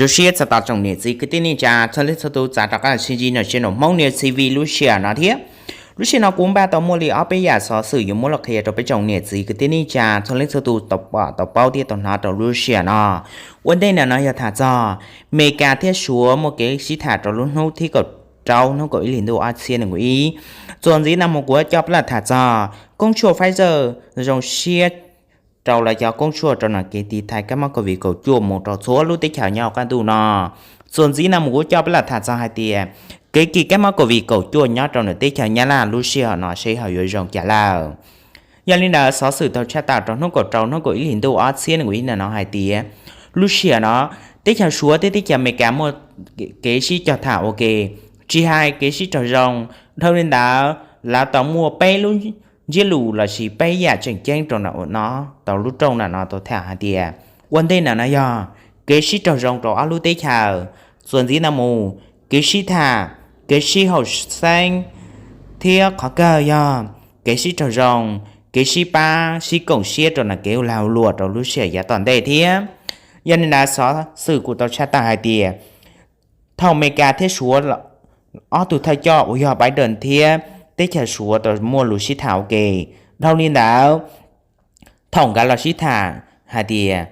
Zoo siab txog tos tsoom niam txiv kwv tij neej tsa txhua leej txhua tus txav rov qab los sib ntsib no tsev no Hmoob News T V lub sij hawm no thiab. Lub sij hawm no kuv npaj tau muaj li ob peb yam xov xwm yuav muab los qhia rau peb tsoom niam txiv kwv tij neej tsa txhua leej txhua tus tau pom tau paub thiab tau hnov rau lub sij hawm no. Ua ntej na no yog tham txog Meskas thiab Suav muaj kev sib tham rau lub hnub thib kaum rau hnub kaum ib hlis ntuj ob txhiab nees nkaum ib. Txuas ntxiv no mus kuv coj peb los tham txog koob tshuaj Pfizer zoo siab rau lawv cov koob tshuaj rau nam kev tiv thaiv kab mob COVID kaum cuaj mus rau txhua lub teb chaws nyob hauv qab ntuj no. Txuas ntxiv no mus kuv coj peb los tham txog hais tias kev kis kab mob COVID kaum cuaj nyob rau nam teb chaws Nyab Laj lub sij hawm no seb ho yuav zoo cas lawm. Yog li ntawd xov xwm tau tshaj tawm rau hnub kaum rau hnub kaum ib hlis ntuj ob txhiab nees nkaum ib no hais tias lub sij hawm no teb chaws Suav thiab teb chaws Amelikas muaj kev sib cog tham ua ke, tsis hais kev sib raug zoo. Dhau li ntawd lawv tau muaj peb lub ntsiab lus lossis peb yam tseem ceeb rau nam no tau lub rooj nam no tau tham hais tias ua ntej nam no yog kev sib raug zoo rau ob lub teb chaws. Txuas ntxiv no mus kev sib tham, kev sib haum xeeb thiab qhov kawg yog kev sib raug zoo, kev sib pab sib koom siab rau nam kev lag luam rau lub sij hawm yav tom ntej thiab. Yog li ntawd xov xwm kuj tau tshaj tawm hais tias thaum Amelikas thiab Suav ob tug thawj coj uas yog Biden thiab teb chaws Suav tau muaj lus sib tham ua ke. Dhau li ntawd thaum nkawd los sib tham hais tias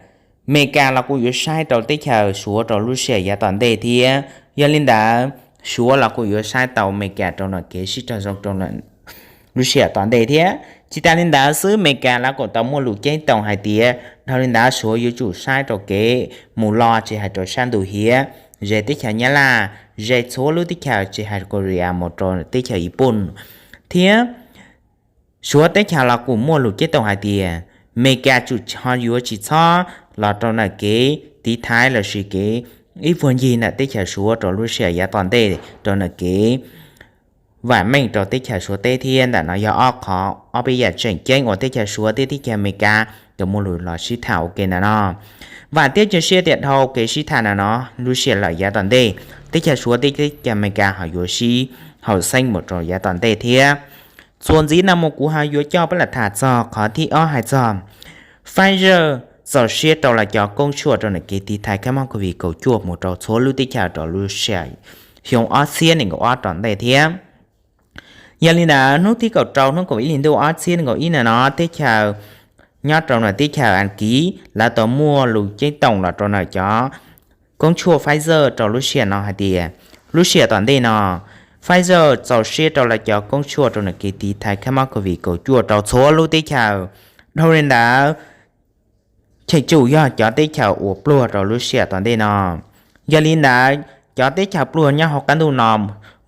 Amelikas los kuj yuav saib rau teb chaws Suav rau lub sij hawm yav tom ntej thiab. Yog li ntawd Suav los kuj yuav saib tau Amelikas rau nam kev sib raug zoo rau lub sij hawm tom ntej thiab. Tsis tas li ntawd xwb Amelikas los kuj tau muaj lus ceeb toom hais tias dhau li ntawd Suav yuav tsum saib rau kev mus los tsis hais rau sab ntuj hiav, ze teb chaws Nyab Laj, ze txhua lub teb chaws tsis hais Korea mus rau teb chaws Ipun thiab. Suav teb chaws los kuj muaj lus ceeb toom hais tias Amelikas tsum ho yuav tsis txhob los rau nam kev tiv thaiv lossis kev ib puag ncig nam teb chaws Suav rau lub sij hawm yav tom ntej rau nam kev vam meej rau teb chaws Suav teb thiab. Ntawm no yog ob qhov ob peb yam tseem ceeb uas teb chaws Suav thiab teb chaws Amelikas tau muaj lus los sib tham ua ke ntawm no. Vam thiab cia siab tias dhau kev sib tham ntawm no lub sij hawm lawm yav tom ntej teb chaws Suav thiab teb chaws Amelikas ho yuav sib haum xeeb mus rau yav tom ntej thiab. Txuas ntxiv no mus kuv ho yuav coj peb los tham txog qhov thib ob hais txog Pfizer txaus siab rau lawv cov koob tshuaj rau nam kev tiv thaiv kab mob COVID kaum cuaj mus rau txhua lub teb chaws rau lub sij hawm xyoo ob txhiab nees nkaum ob tom ntej thiab. Yog li ntawd hnub thib kaum rau hnub kaum ib hlis ntuj ob txhiab nees nkaum ib no no teb chaws nyob rau nam teb chaws Askiv lawv tau muaj lus ceeb toom los rau nam cov koob tshuaj Pfizer rau lub sij hawm no hais tias lub sij hawm tom ntej no Pfizer txaus siab rau lawv cov koob tshuaj rau nam kev tiv thaiv kab mob COVID kaum cuaj rau txhua lub teb chaws. Dhau li ntawd cheem tsum yog cov teb chaws uas pluag rau lub sij hawm tom ntej no. Yog li ntawd cov teb chaws pluag nyob hauv qab ntuj no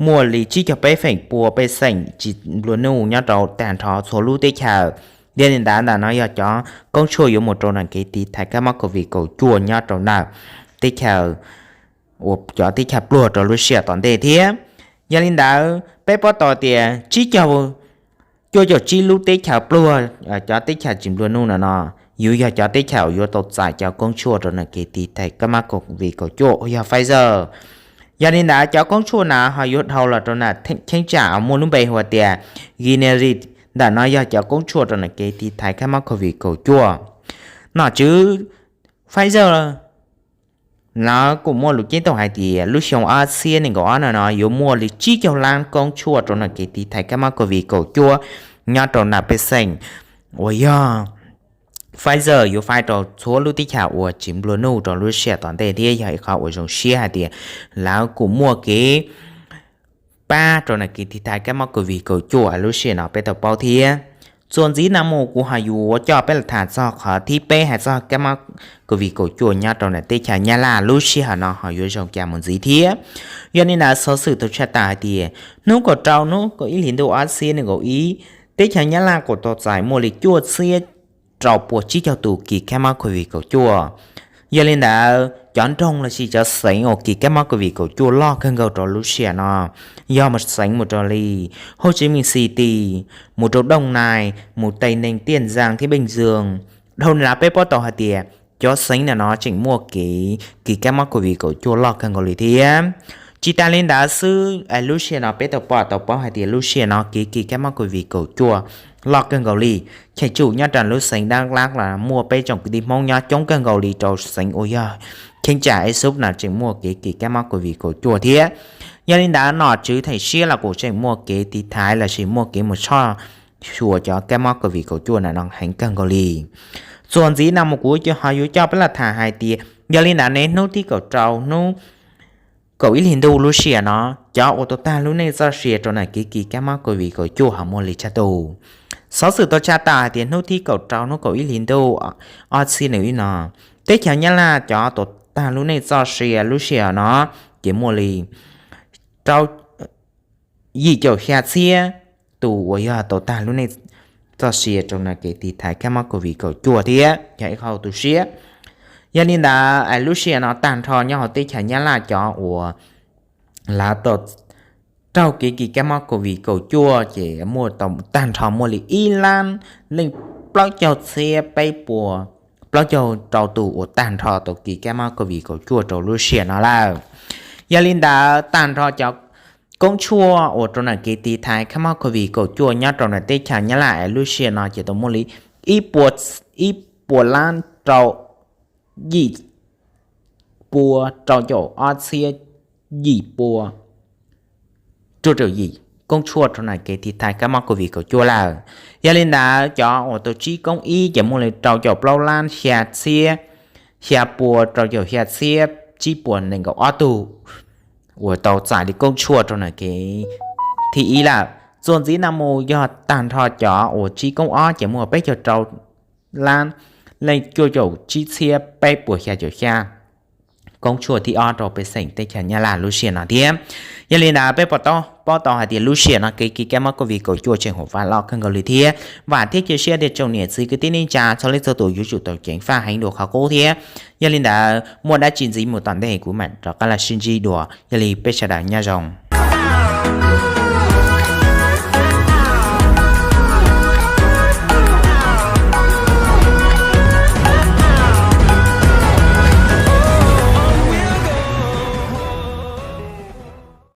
muaj li tsib caug peb feem pua pej xeem tsis nplua nuj nyob rau tag nrho txhua lub teb chaws. Yog li ntawd ntawm no yog cov koob tshuaj yuav mus rau nam kev tiv thaiv kab mob COVID kaum cuaj nyob rau nam teb chaws uas cov teb chaws pluag rau lub sij hawm tom ntej thiab. Yog li ntawd peb paub tau tias tsib caug cuaj caum tsib lub teb chaws pluag, cov teb chaws tsis nplua nuj no no yuav yog cov teb chaws uas yuav tau txais cov koob tshuaj rau nam kev tiv thaiv kab mob COVID kaum cuaj uas yog Pfizer. Yog li ntawd cov koob tshuaj na ho yuav dhau los rau nam cheeb tsam uas muaj lub npe hu tias Gilead. Ntawm no yog cov koob tshuaj rau nam kev tiv thaiv kab mob COVID kaum cuaj. Nom tswv Pfizer lawv kuj muaj lus ceeb toom hais tias lub xyoo ob txhiab nees nkaum ob no no yuav muaj li tsib caug lab koob tshuaj rau nam kev tiv thaiv kab mob COVID kaum cuaj nyob rau nam pej xeem uas yog Pfizer yuav faib rau txhua lub teb chaws uas tsis nplua nuj rau lub sij hawm tom ntej thiab yog ib qhov uas zoo siab hais tias lawv kuj muaj kev pab rau nam kev tiv thaiv kab mob COVID kaum cuaj lub sij hawm no peb tau paub thiab. Txuas ntxiv no mus kuv ho yuav coj peb los tham txog qhov thib peb hais txog kab mob COVID kaum cuaj nyob rau nam teb chaws Nyab Laj lub sij hawm no ho yuav zoo cas mus ntxiv thiab. Yog li ntawd xov xwm tau tshaj tawm hais tias hnub kaum rau hnub kaum ib hlis ntuj ob txhiab nees nkaum ib, teb chaws Nyab Laj kuj tau txais muaj li cuaj txhiab rau pua tsib caug tus kis kab mob COVID kaum cuaj. Yog li ntawd cov nroog lossis cov xeev uas kis kab mob COVID kaum cuaj loj kawg nkaus rau lub sij hawm no yog mus xeev mus rau li Ho Chi Minh City, mus rau Đồng Nai, mus Tây Ninh, Tiền Giang thiab Bình Dương. Dhau li ntawd peb paub tau hais tias cov xeev ntawm no tseem muaj kev kis kab mob COVID kaum cuaj loj kawg nkaus li thiab. Tsis tas li ntawd xwb, lub sij hawm no peb tau pom tau paub hais tias lub sij hawm no kev kis kab mob COVID kaum cuaj loj kawg nkaus li. Cheem tsum nyob rau lub xeev Dak Lak los muaj peb tsoom kwv tij Hmoob nyob coob kawg nkaus li rau xeev uas yog cheeb tsam Ej Xub no tseem muaj kev kis kab mob COVID kaum cuaj thiab. Yog li ntawd nom tswv theem siab los kuj tseem muaj kev tiv thaiv lossis muaj kev mus tshoj xyuas cov kab mob COVID kaum cuaj no heev kawg nkaus li. Txuas ntxiv no mus kuv ho yuav coj peb los tham hais tias yog li ntawd ne hnub thib kaum rau hnub kaum ib hlis ntuj lub sij hawm no cov uas tau tag lub neej txoj sia rau ntawm kev kis kab mob COVID kaum cuaj ho muaj li tsab tus. Xov xwm tau tshaj tawm hais tias hnub thib kaum rau hnub kaum ib hlis ntuj ob txhiab nees nkaum ib no, teb chaws Nyab Laj cov tau tag lub neej txoj sia lub sij hawm no ces muaj li rau yim caum xya txhiab tus uas yog tau tag lub neej txoj sia rau ntawm kev tiv thaiv kab mob COVID kaum cuaj thiab yog ib qho tu siab. Yog li ntawd lub sij hawm no tag nrho nyob hauv teb chaws Nyab Laj cov uas lawv tau raug kev kis kab mob COVID kaum cuaj ces muaj tag nrho muaj li ib lab leej plaub caug txhiab peb puas plaub caug rau tus uas tag nrho tau kis kab mob COVID kaum cuaj rau lub sij hawm no lawm. Yog li ntawd tag nrho cov koob tshuaj uas rau ntawm kev tiv thaiv kab mob COVID kaum cuaj nyob rau ntawm teb chaws Nyab Laj lub sij hawm no ces tau muaj li ib puas, ib puas lab rau yim pua rau caum ob txhiab yim pua rau caum yim koob tshuaj rau ntawm kev tiv thaiv kab mob COVID kaum cuaj lawm. Yog li ntawd cov uas tau tsib koob ib ces muaj li rau caum plaub lab xya txhiab xya pua rau caum xya txhiab tsib puas nees nkaum ob tug uas tau txais li koob tshuaj rau ntawm kev thib ib lawm. Txuas ntxiv no mus yog tag nrho cov uas tsib koob ob ces muaj peb caug rau lab leej cuaj caum tsib txhiab peb puas xya caum xya koob tshuaj thib ob rau peb xeem teb chaws Nyab Laj lub sij hawm no thiab. Yog li ntawd peb paub tau hais tias lub sij hawm no kev kis kab mob COVID kaum cuaj tseem hauv faj loj kawg nkaus li thiab. Vam thiab cia siab tias tsoom niam txiv kwv tij neej tsa txhua leej txhua tus yuav tsum tau ceev faj heev dua qhov qub thiab. Yog li ntawd muaj dab tsi ntxiv mus tom ntej kuv mam rov qab los sib ntsib dua. Yog li peb sawv daws nyob zoo.